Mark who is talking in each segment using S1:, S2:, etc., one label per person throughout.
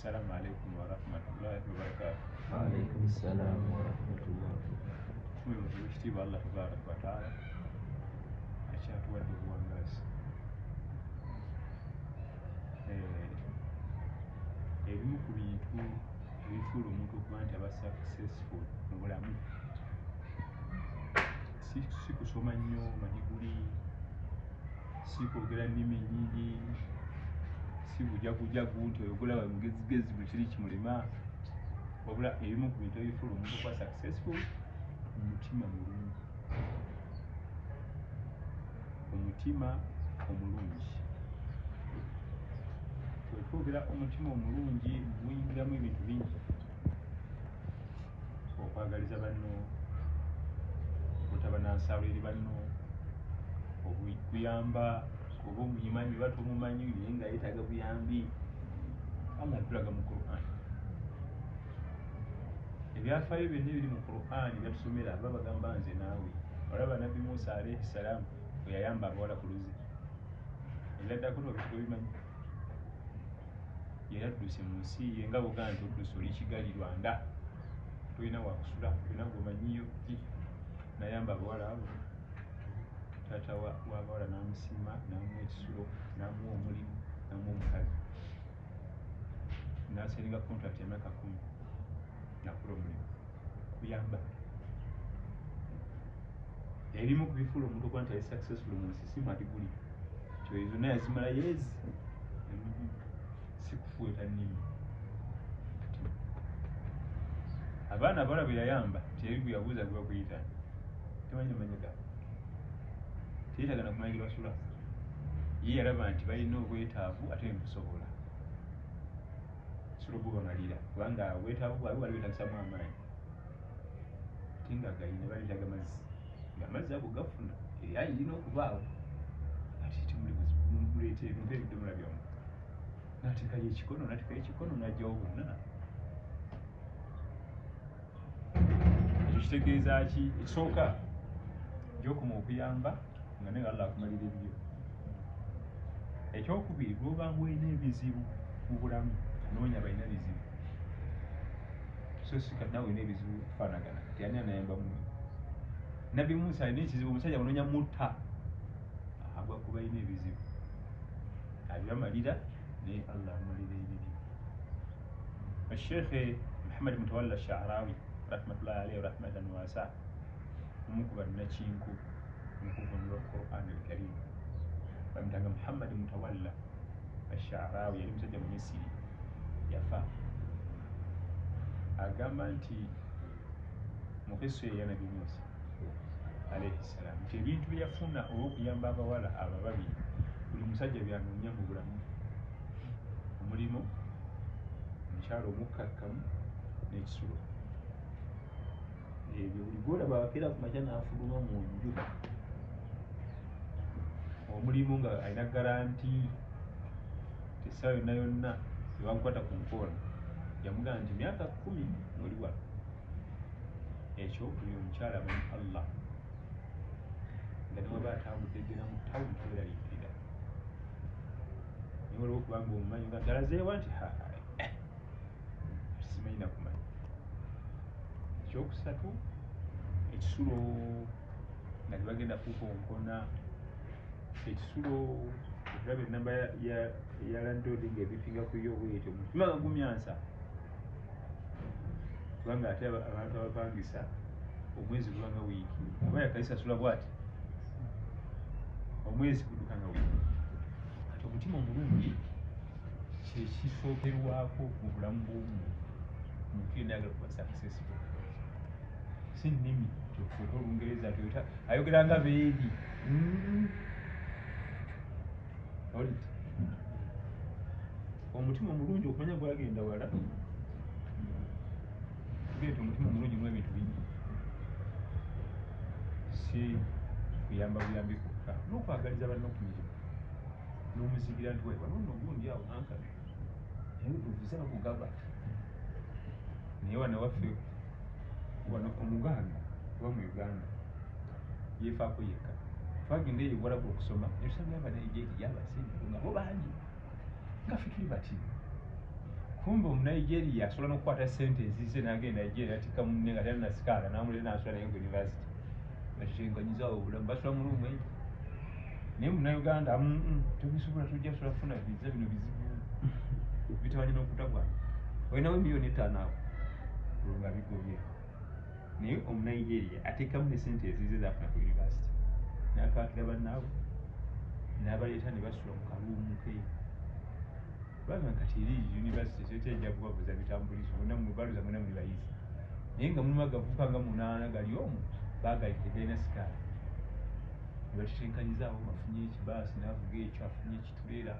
S1: Assalamu alaikum warahmatullahi wabarakatuh.
S2: Wa alaikum salam wa rahmatullahi wa barakatuh.
S1: Tumwebaza ekitiibwa Allah tabaraka wataala akyatuwadde obuwangaazi. Ebimu ku bintu ebifuula omuntu okuba nti aba successful mu bulamu si kusoma nnyo madiguli, si kwogera nnimi nnyingi, si bujagujagu nti oyo gulaba mugezigezi buli kiri kimulema, wabula ebimu ku bintu ebifuula omuntu okuba successful mutima mulungi. Omutima omulungi. Bwe twogera omutima omulungi guyingiramu ebintu bingi, okwagaliza banno, obutaba na nsalo eri banno, okuyamba oba omuyimanyi oba tomumanyi naye nga yeetaaga buyambi. Allah atulaga mu Quran ebyafaayo byonna ebiri mu Quran byatusomera, aba bagamba nze naawe. Olaba Nabbi Musa alaihi salaamu bwe yayamba abawala ku luzzi, ebyaddako tobimanyi. Yali adduse mu nsi ye nga bw'ogamba nti odduse oli Kigali, Rwanda, tolina wakusula, tolina gwomanyiyo ki, nayamba abawala abo. Taata w'abawala n'amusiima, n'amuwa ekisulo, n'amuwa omulimu, n'amuwa omukazi, n'asigninga contract emyaka 10 nakola omulimu kuyamba. Ebimu ku bifuula omuntu okuba nti ali successful mu nsi si madiguli kyoyo zonna yazimala yeezi, si kufuuta nnimi. Abaana abawala bwe yayamba teyali gwe yabuuza gwe bakuyita, temanyi namanya gaabwe, teyeetaaga na kumanya gye basula. Ye yalaba nti balina obwetaavu ate nbusobola sobola obubamalira, kubanga obwetaavu bwabwe bwali bwetaagisamu amaanyi ate nga gayina, bali beetaaga mazzi, ng'amazzi ago gafuna eryanyi lirina okubaawo. Ate temuli buzibu, muleete ebintu ebidomola byammwe. N'ateekayo ekikono, n'ateekayo ekikono, n'aggyawo bonna. Ekyo kitegeeza ki? Ekisooka, gy'okoma okuyamba nga naye Allah akumalira ebibyo. Ekyokubiri, bw'obanga olina ebizibu mu bulamu, noonya balina bizibu, so si kati naawe olina ebizibu kufaanagana. Kati ani anayamba munno? Nabbi Musa alina ekizibu, omusajja bunoonya mutta, agwa ku balina ebizibu abibamalira, naye Allah amumalira ebibyo. Sheikh Muhammad Mutawalla Sha'rawi rahmatullahi alayhi rahmatan wasa, omu ku bannakinku mu kuvunula Quran al-Karim, bamutanga Muhammad Mutawalla Sha'rawi, yali musajja mu Misiri, yafa. Agamba nti mu kisa eya Nabbi Musa alayhi salam nti ebintu bye yafuna olw'okuyamba abawala abo babiri, buli musajja byanoonya mu bulamu: omulimu, omukyala omukkakkamu n'ekisulo. Ebyo buli gwolaba akeera ku makya n'afuluma mu nju, omulimu nga alina guarantee essaawa yonna yonna tebankwata ku nkoona, yamugamba nti myaka 10 ng'oli wano. Ekyokubiri, omukyala amanyi Allah, nga ne waba atambudde genda mu tawuni toweraliikirira, naye waliwo okubanga omumanyi nga nti alazeewa nti simanyi nakumanya. Ekyokusatu, ekisulo nga tebagenda kukonkona ekisulo, okulaba enamba ya landlord ng'ebipinga ku yo bwetyo, mutima nga gumyansa, kubanga ate abantu abapangisa omwezi gubanga wiiki, oba yakalisasula bwati omwezi gudduka nga wiiki. Kati omutima omulungi kyekisookerwako mu bulamu bw'omuntu. Omuntu yenna ayagala kuba successful, si nnimi kyofuuta Olungereza toyota ayogera nga beeri oliti. Omutima omulungi okumanya gwagenda wala, tugende nti omutima omulungi mu ebintu bingi, si kuyamba buyambi kwokka, n'okwagaliza banno ku mirimu, n'omuzigira nti wano nno ogundi awo anka naye ovuze bakugaba. Naye wano waffe wano Omuganda oba mu Uganda yeefaako yekka. Twagenda eyo Buwarabu okusoma, netusanga Abanigeria, Abasenegal nga bo bangi, nga ffe tuli bati. Kumbe omunigeria asobola n'okukwata sente ezize n'agenda Nigeria atikka munne nga talina sikaala n'amuleeta n'asula naye ku university. Batetenkanyizaawo obulamu, basula mu ruumu eyo. Naye munnayuganda tobisobola, tojja sobola kufuna viza, bino bizibu bitabanye n'okuta kwange. Olinawo 5,000,000 awo olwo nga bigobye. Naye omunigeria ateekamu ne sente ezize zaafuna ku university n'apaakira bannaabwe n'abaleeta ne basula mu kaluumu ke. Kubanga kati eri university tejja kubabuza bitambulizo, bonna mubaluza mwena muli bayizi. Naye nga mulimu agavubuka nga 8 gali omwo baagali tegalina sikaala. Ne batetenkanyizaawo bafunye ekibaasi n'avuga ekyo afunye ekituleera.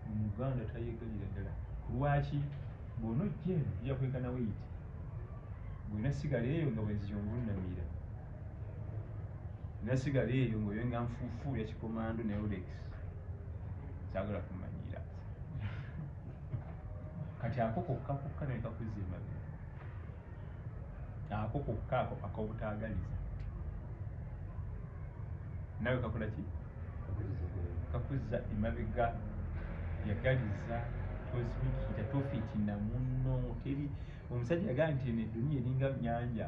S1: Omuganda tayegalira ddala. Ku lwaki bw'onojja eno ojja kwenkana weight. Bw'olina sigala eyo nga bwe nzija onvunnamira. Nina sigala eyo ng'oyo nga nfuufuulya kikomando ne Rolex. Saagala kumanyira. Kati ako kokka kokka ne kakuzza emabega. Ako kokka ako ak'obutaagaliza. Nawe kakola ki? Kakuzza emabega. Yagaliza, tozibikira, tofiitina munno. Teri omusajja yagamba nti eno eduniya eringa nnyanja.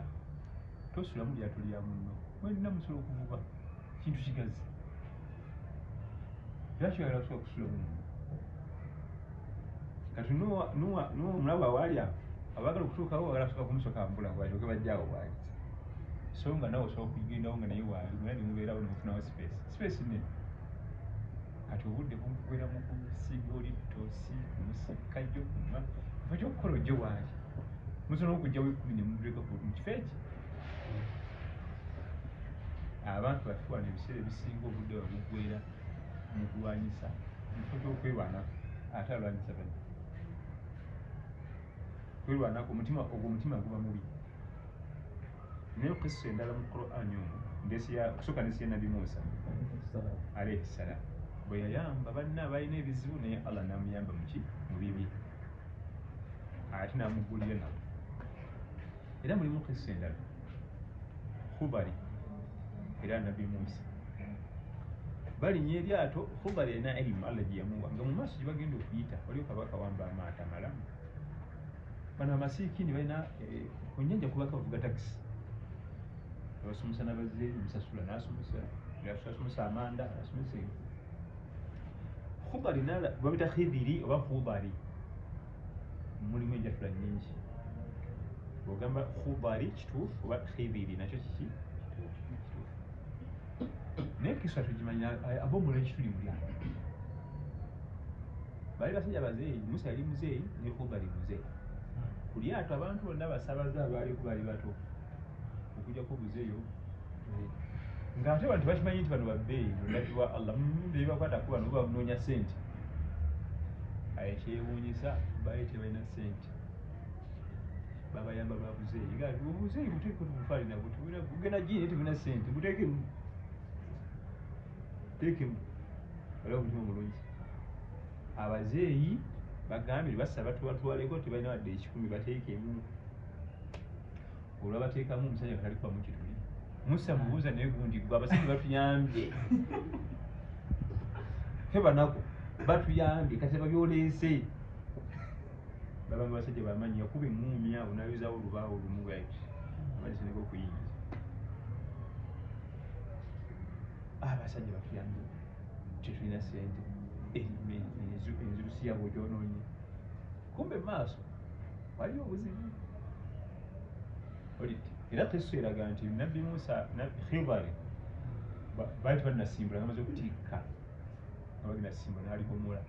S1: Tosulamu lyato lya munno. Mwenna musobola okuvuba kintu kigazi. Lwaki oyagala kusobola kusulamu munno? Kati Noa omulaba awaali awo, abaagala okutuukawo baagala kusooka kumusoka mbula balyoke bajje awo waali. So nga nawe osobola okugendawo nga naye waali, mwena ne mubeerawo ne mufunawo space. Space nnene. Kati obudde buggweera mu kusiiga oli ttoosi, kumusiika jjo, kunywa. Kifo ky'okukola ojje waali. Musobola n'okujjawo 10 ne mubireka mu kifo eki. Abantu baffe wano ebiseera ebisinga obudde bwe buggweera mu kulwanyisa, mu kifo ky'okwerwanako, ate alwanyisa banne. Kwerwanako omutima ogwo omutima guba mubi. Naye kissa endala mu Qur'an omwo, okusooka ndesi ya Nabbi Musa alayhi salam, bwe yayamba banne abalina ebizibu naye Allah n'amuyamba mu ki? Mu bibi. Ate n'amuggulira nabo. Era mulimu kissa endala Khubari era Nabbi Musa balinnya eryato. Khubari erina elimu Allah gye yamuwa nga mu maaso gye bagenda okuyita waliwo kabaka wamba amaato amalamu. Bano amasiikini balina ku nnyanja kubaka bavuga takisi, abasomesa n'abazeeyi musasula n'asomesa, asomesa amanda, asomesa enku. Khubari babita Khidiri oba Khubari, mulimu enjatula nnyingi. Bw'ogamba Khubari kituufu oba Khidiri nakyo kiki? Kituufu. Naye kisa tugimanya ab'omulala ekituli mu lyato. Baali basajja bazeeyi, Musa yali muzeeyi ne Khubari muzeeyi. Ku lyato abantu bonna basabaze abaaliko baali bato okujjako buzeeyo. Ng'ate abantu bakimanyi nti bano babbeeyi, nabbi wa Allah bebakwatako bano banoonya ssente. Aye kyewuunyisa baali tebalina ssente. Babayamba lwa buzeeyi. Nga obuzeeyi buteeke tubufaali nabwo, bugenda gini tebulina ssente, buteekemu. Teekemu. Waliwo omutima omulungi. Abazeeyi bagambye basaba tubatwaleko tebalina wadde 10 bateekemu. Olwabateekamu omusajja nga talikubamu kituli. Musa mubuuza naye gundi gwe abasajja batuyambye. Ffe banaku batuyambye kati babyoleese. Babanga basajja bamanyi yakuba emmuumi awo n'ayuzaawo olubaawo lumu bw'ati. Amazzi ne gokuyingiza. Abasajja batuyambye tetulina ssente. Enzirusi yaabwe ogyonoonye. Kumbe mu maaso waliyo obuzibu. Olidde. Era kissa eraga nti Nabbi Musa Khidari baali tebannasimbula nga bamaze okutikka nga bagenda simbula n'alibomola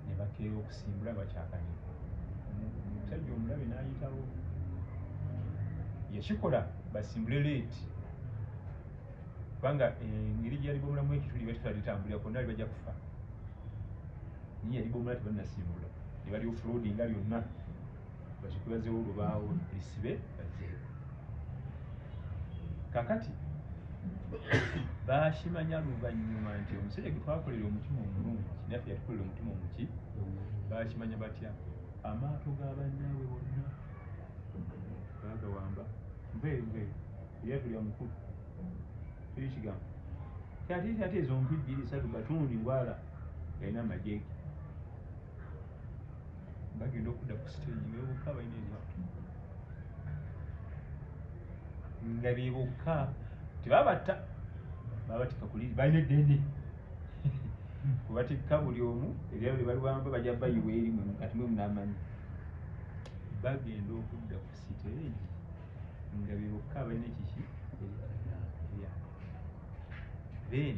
S1: ne bakeera okusimbula bakyakanye. Omusajja omulabe n'ayitawo. Yakikola basimbule leeti kubanga engeri gye yalibomolamu ekituli bali litambulira kwonna bali bajja kufa. Naye yalibomola tebannasimbula ne bali offroadinga lyonna basooke bazzeewo olubaawo lisibe bazzeewo. Kaakati baakimanya luvannyuma nti omusajja gwe twakolera omutima omulungi naffe yatukolera omutima omuki. Baakimanya batya? Amaato ga bannaabwe bonna baagawamba. Nveeyo nveeyo eryato lya mukulu teri kigambo. Ate ate ezo mpi 2 3 batuuni ngwala yalina amagye ge. Bagenda okudda ku stage nga bokka balina eryato, nga be bokka tebabatta, babatikka kuli balina eddene kubatikka buli omu eryato lye baliwamba bajja bayiwa eri mwe kati mwe munaamanyi. Bagenda okudda ku stage nga be bokka balina ekiki eryato. Then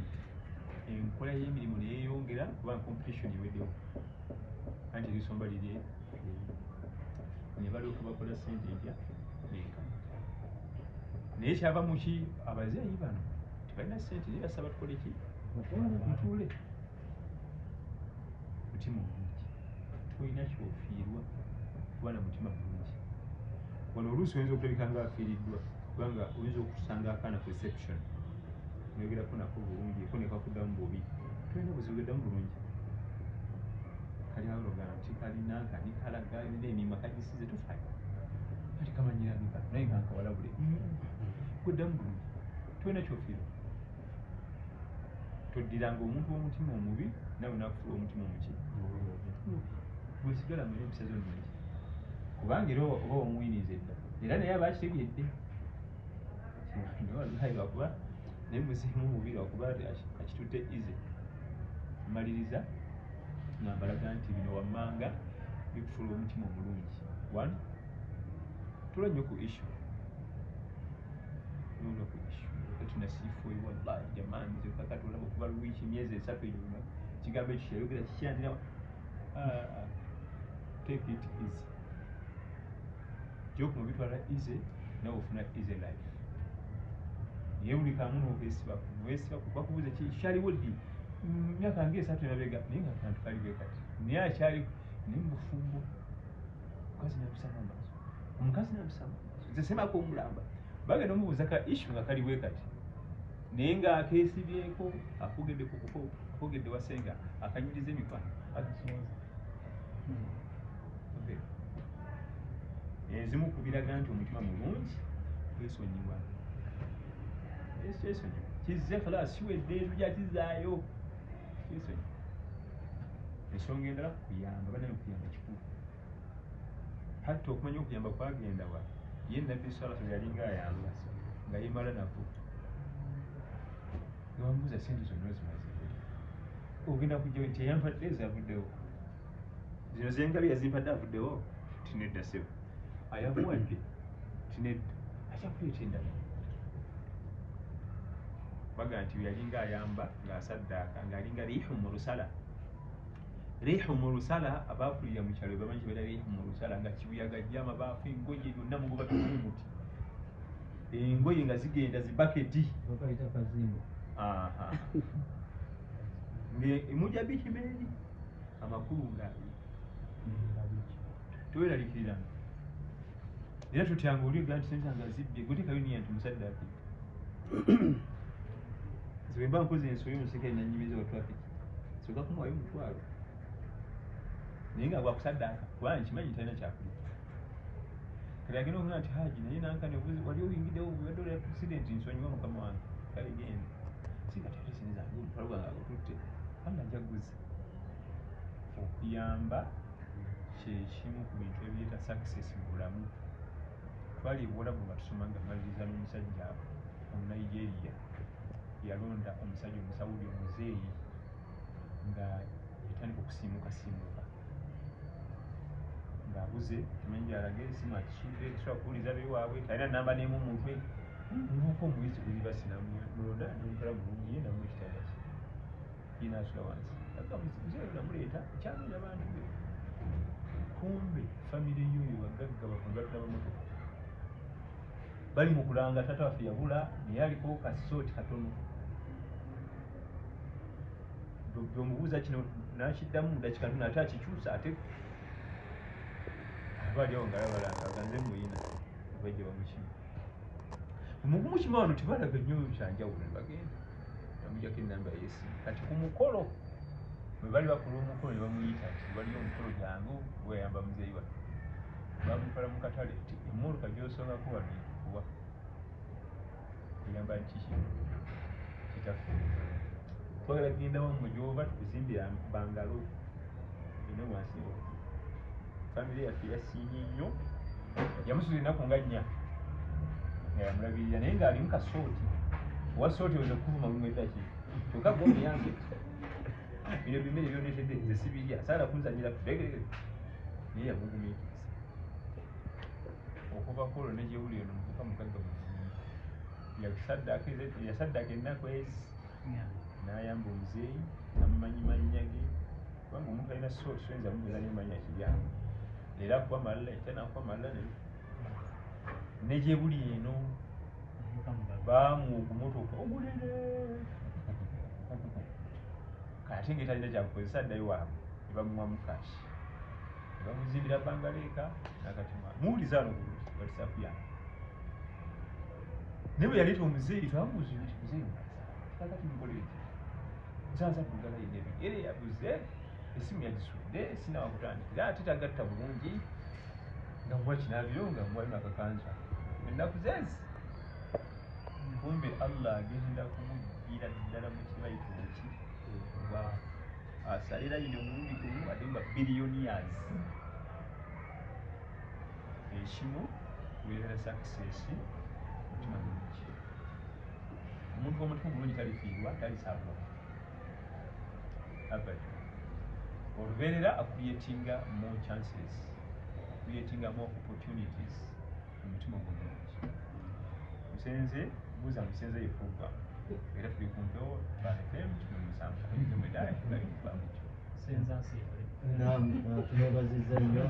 S1: enkola y'emirimu neyeeyongera kuba competition eweddewo, anti erisomba liri ne balyoka bakola ssente empya benkana. Naye kyava mu ki? Abazeeyi bano tebalina ssente naye basaba tukole ki? Mutuule. Mutima mulungi, tolina kyofiirwa kuba na mutima mulungi. Wano oluusi oyinza okulabika nga afiiriddwa, kubanga oyinza okusanga akaana ku reception noyogerako nako bulungi eko nekakuddamu bubi, tolina buzibu geddamu bulungi. Kali arrogant, kalina nkani, kalaga n'emimwa kagisize, tofaayo kati kamanyira nika naye nga nkawalabule gweddamu bulungi, tolina kyofiirwa. Toddiranga omuntu w'omutima omubi nawe nakufuula omutima omuki bwesigala mu empisa zo nnungi, kubanga era oba omuwiniza edda era naye aba akitegedde wallahi lwakuba naye muzimu mubi, lwakuba akitutte easy. Maliriza nga mbalaga nti bino wammanga bikufuula omutima omulungi. One, tula nnyo ku issue, tula ku issue kati nasiifuwe wallahi jamani nze kakati olaba okuva wiiki emyezi 3 egyo kigambo ekyo kyayogera kikyandira. Take it easy, gyokuma bitwala easy nawe ofuna easy life. Naye buli kamu nokwesibaku nowesibaku bakubuuza kyaliwo ddi myaka nga 3 emabega, naye nga kantu kali bwe kati naye akyali naye mubufumbo omukazi namusaba amaaso, omukazi namusaba amaaso nze semako omulamba bagenda omubuuza ka issue nga kali bwe kati naye ng'akeesibyeko akogedde ku kuko akogedde wasenga akanyiriza emikwano. Ezimu ku biraga nti omutima mulungi kwesonyiwa, kyesonyiwa kizze khalas kiwedde tujja kizaayo kyesonyiwa. Ensonga endala kuyamba, bannange kuyamba kikulu. Hatta okumanya okuyamba kwagenda wa ye Nabbi sallallahu alaihi wasallam yalinga ayamba nga yeemala nako. Nebamubuuza ssente zonna ozimaze ogenda kujja nti eyampadde zavuddewo, zino zengabye yazimpadde avuddewo, tinedda ssebo ayamuwadde tinedda ajja kuleeta endala. Baga nti yalinga ayamba ng'asaddaaka ng'alinga riihu murusala. Riihu murusala abaakulira mu kyalo bamanyi kibeera riihu murusala nga kibuyaga ajja amabaafu engoye byonna mugoba tumuti engoye nga zigenda zibaketi
S2: bakayita kazimba
S1: ng'emujja bikimeeri amakulu nga teweeraliikiriranga era totyanga oli ogaa nti sente nga zibbye gwe teekayo niya nti musaddaaka. Nze bwe mba nkoze ensobi omusirikale nannyimiza wa traffic sooka kumuwaayo omutwalo naye nga gwakusaddaaka kubanga nkimanyi talina kyakulya. Kati agenda okuga nti Haji naye nankani wali oyingiddewo obadde olya accident nsonyiwa mukama wange kale genda si kati ate sente zange omutwalo gwange agututte Allah ajja kuguza. Okuyamba kyekimu ku bintu ebireeta success mu bulamu. Twali e Buwarabu nga tusoma nga mmaliriza n'omusajja Omunigeria yalonda omusajja Omusaudi omuzeeyi nga yatandika okusiimuukasiimuuka ng'abuze tamanyi gy'alaga esimu akisudde tasobola kuwuliza beewaabwe talina namba n'emu mu mutwe. Muvubuka omuyizi ku yunivasite n'amulonda n'amutwala mu ruumu ye n'amuwa ekitanda kye ye n'asula wansi. Muzeeyi oyo namuleeta kyanoonya abantu be kumbe famire y'oyo bagagga bafuna batunda mamotoka bali mu kulanga taata waffe yabula naye aliko kasooti katono. Bw'omubuuza kino n'akiddamu mu dakiika ntono ate akikyusa ate aba ali awo ng'alaba aganze muyina bajja bamukima. Mugumukima wano tebalaga nnyo kyanjawulo ne bagenda bamuggyako ennamba y'essimu. Kati ku mukolo bwe bali bakola omukolo ne bamuyita nti waliyo omukolo jangu gweyamba muzeeyi waffe. Bamutwala mu katale nti emmotoka gy'osongako wano ekuwa kuyamba nti kiki kitaffe twagala kugenda wammwe gy'ova tukuzimbira bangalo eno wansi. Famire yaffe yasiimye nnyo, yamusuza ennaku nga 4 nga yamulabirira, naye ng'alimu kasooti owa sooti oza okuvuma lumweta ki kyokka gwe omuyambe bino bimere byonetedde nze sibirya saala kunzanyira kudegerere, naye yamugumiikiriza okuva ku olwo ne gyewuli eno muvuka mugagga muzimbi. Yasaddaaka ennaku ezi n'ayamba omuzeeyi amumanyi mannya ge, kubanga omuntu alina sooti soyinza mubuuza nnyo mannya kiryamu leero akuwa malala enkya n'akuwa malala ne gye buli eno baamuwa ogumotoka ogunene ate nga talina kyakukozesa addayo waabwe ne bamuwamu kashi ne bamuzimbira bangaleeka n'akatima muwuliza wano bulungi WhatsApp yange. Naye bwe yaleeta omuzeeyi twamubuuza nti muzeeyi kakati mukolere ki, nsanza ddugala yenna ebigere yabuze essimu yagisudde sinawa kutandikira ate tagatta bulungi nga muwa kinaabiro nga muwayo nakakanzu ennaku zezi. Kumbe Allah agenda kumuggira ddala mu kibayita oki wa asalira yino omulundi gumu ate nga billionaires. Ekimu kubeera success mutima mulungi. Omuntu w'omutima omulungi talifiirwa, talisabwa abadi. Olubeerera acreatinga more chances, creatinga more opportunities mu mutima ogw'omulungi. Musenze buuza musenze ye program era tuli ku mpewo Fan FM 17.9 bali mu
S3: Senza nsiibule.
S2: Naam, tubeebazizza nnyo.